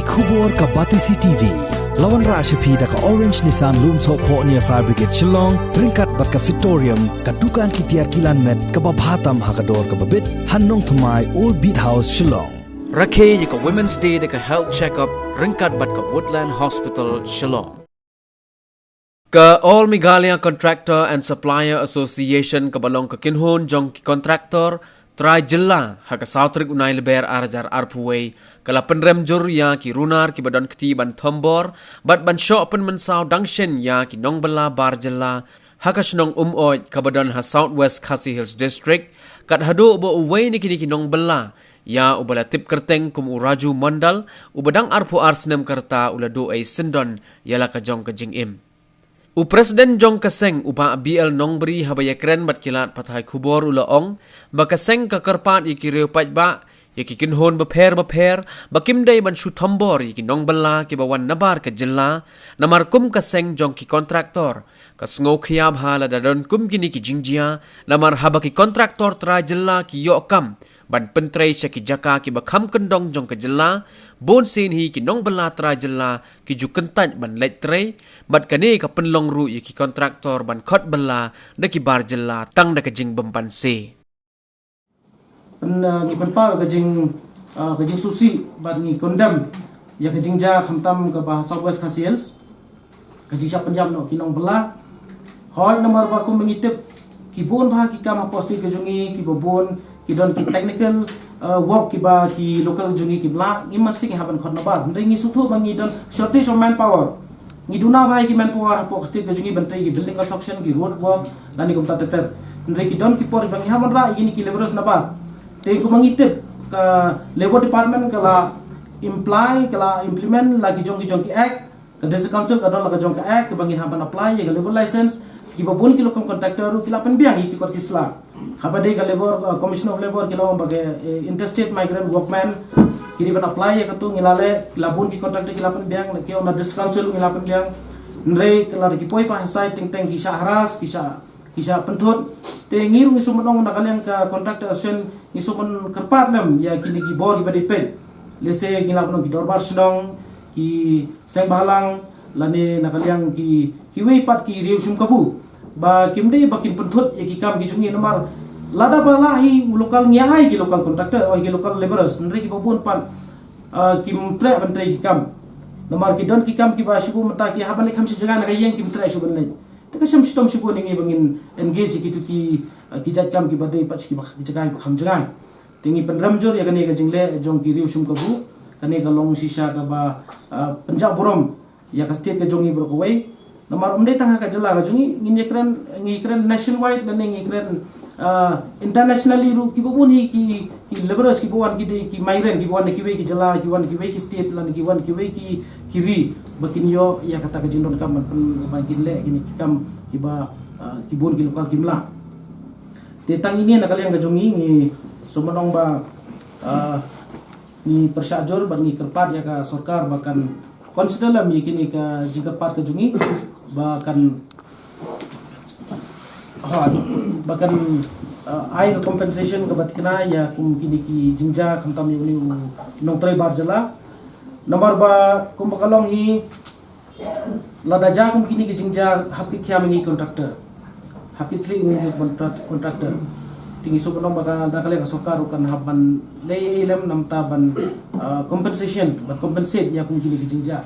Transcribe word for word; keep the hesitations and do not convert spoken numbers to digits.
Khubor ka Batesi T V. La wanrah sha phi da ka Orange Nissan Lumsohphoh near Fire Brigade Shillong, ryngkat bad ka Fitorium, ka dukan ki tiar kilan met kaba bha tam ha ka dor kaba bit, ha Nongthymmai, Old Beat House, Shillong. Rakhe ïa ka Women's Day da ka health check-up ryngkat bad ka Woodland Hospital, Shillong. Ka All Meghalaya Contractor and Supplier Association, kaba long ka kynhun jong ki contractor trai jylla, ha ka saw tarik u Nailaber ar hajar arphew wei, ka la pynrem jur ïa ki runar kiba don kti ban thombor bad ban shoh pynmynsaw dang shen ïa ki nongbylla bar jylla ha ka shnong Umoit kaba don ha South West Khasi Hills District, kat haduh ba uwei na kine ki nongbylla, ïa uba la tip kyrteng kum u Raju Mondal, uba dang arphew ar snem ka rta, u la duh ei syndon ïa la ka jong ka jingim. U President jong ka seng, u Bah B L Nongbri, haba ïakren bad ki lad pathai khubor, u la ong ba ka seng ka kyrpad ïa ki riew paidbah, ïa ki kynhun bapher bapher, ba kim dei ban shu thombor ïa ki nongbylla kiba wan nabar ka jylla, namar kum ka seng jong ki contractor, ka sngew khia bha lada don kum kine ki jingjia, namar haba ki contractor trai jylla ki ïoh kam ban pyntrei sha ki jaka kiba kham kyndong jong ka jylla, bun sien hi ki nongbylla trai jylla ki ju kyntait ban leit trei, bad kane ka pynlong ruh ïa ki contractor ban khot bylla da ki bar jylla tang da ka jingbympanse. Pyn, uh, ngi pynpaw ka jing, uh, ka jingsngewsih bad ngi condemn ïa ka jingjia khamtam kaba ha South West Khasi Hills, ka jingshah pynïap noh ki nongbylla. Hooid, namar ba kum ba ngi tip, ki bun bha ki kam hapoh state ka jong ngi, kiba bun ki don ki technical, uh, work kiba ki local jong ngi ki bylla, ngim mynsiem ngi hap ban khot nabar. Hynrei ngi sngewthuh ba ngi don shortage of manpower. Ngi duna bha ïa ki manpower hapoh state ka jong ngi ban trei ki building construction, ki road work, lane kumta ter ter. Hynrei ki don ki por ba ngi hap ban rah ïa kine ki labourers nabar. Te kum ba ngi tip, ka Labour Department ka la imply, ka la implement la ki jong ki jong ki act, ka District Council ka don la ka jong ka act, kaba ngin hap ban apply ïa ka labour license, kiba bun ki locum contractor ruh ki la pynbiang ïa ki kot ki sla. Haba dei ka Labour, uh, Commissioner of Labour ki la ong ba ka, eh, interstate migrant workmen, ki dei ban apply ïa katu, ngi la leh, ki la bun ki contractor ki la pynbiang, la ki ong na District Council ngi la pynbiang. Hynrei ka la da ki poi pa ha site teng teng ki shah harass, ki shah, ki shah pynthut. Te ngi ruh ngi sngewbha ban ong na ka liang ka Contractor Association ngi sngewbha ban kyrpad lem ïa kine ki bor kiba dei peit. Lehse ngi la ban ong ki dorbar shnong, ki seng bhalang, lane na ka liang ki, kiwei pat ki riew shim kabu, ba kim dei ba kin pynthut ïa ki kam ki jong ngi namar lada ba lah hi u local ngi ai ki local contractor, oi ki local labourers, hynrei kiba bun pat, ah, kim treh ban trei ki kam. Namar ki don ki kam kiba shu mynta ki hap ban leit kham shi jngai na ka ïing, kim treh shu ban leit. Te ka shem shitom shibun ïa ngi ba ngin engage ïa kitu ki, ah, ki jait kam kiba dei pat sha kiba, ki jaka kiba kham jngai. Te ngi pynrem jur ïa kane ka jingleh jong ki riew shim kabu, kane ka long shisha kaba, ah, pynjah burom ïa ka state ka jong ngi baroh kawei. Namar ym dei tang ha ka jylla ka jong ngi, ngin ïakren, ngi kren nationwide lane ngi kren, ah, internationally ruh, kiba bun hi ki, ki labourers kiba wan, ki dei ki migrant kiba wan na kiwei ki jylla, ki wan na kiwei ki state lane ki wan kiwei ki, ki ri, ba kin ïoh ïa kata ka jingdonkam ban pyn, ban kin leh kine ki kam kiba, ah, ki bun ki local kim lah. Te tang ine na ka liang ka jong ngi, ngi sngewbha ban ong ba, ah, ngi pyrshah jur bad ngi kyrpad ïa ka sorkar ba kan consider lem ïa kine ka jingkyrpad ka jong ngi, ba kan, ha, ba kan, ah, ai ka compensation kaba thikna ïa kum kine ki jingjia khamtam ïa une u nongtrei bar jylla. Namar ba kum ba ka long hi, lada jia kum kine ki jingjia, hap ki khia ma ngi contractor, hap ki thli ma ngi contract, contractor. Te ngi sngewbha ban ong ba ka, na ka liang ka sorkar ruh kan hap ban leh ei lem namar ban, ah, compensation, ban compensate ïa kum kine ki jingjia.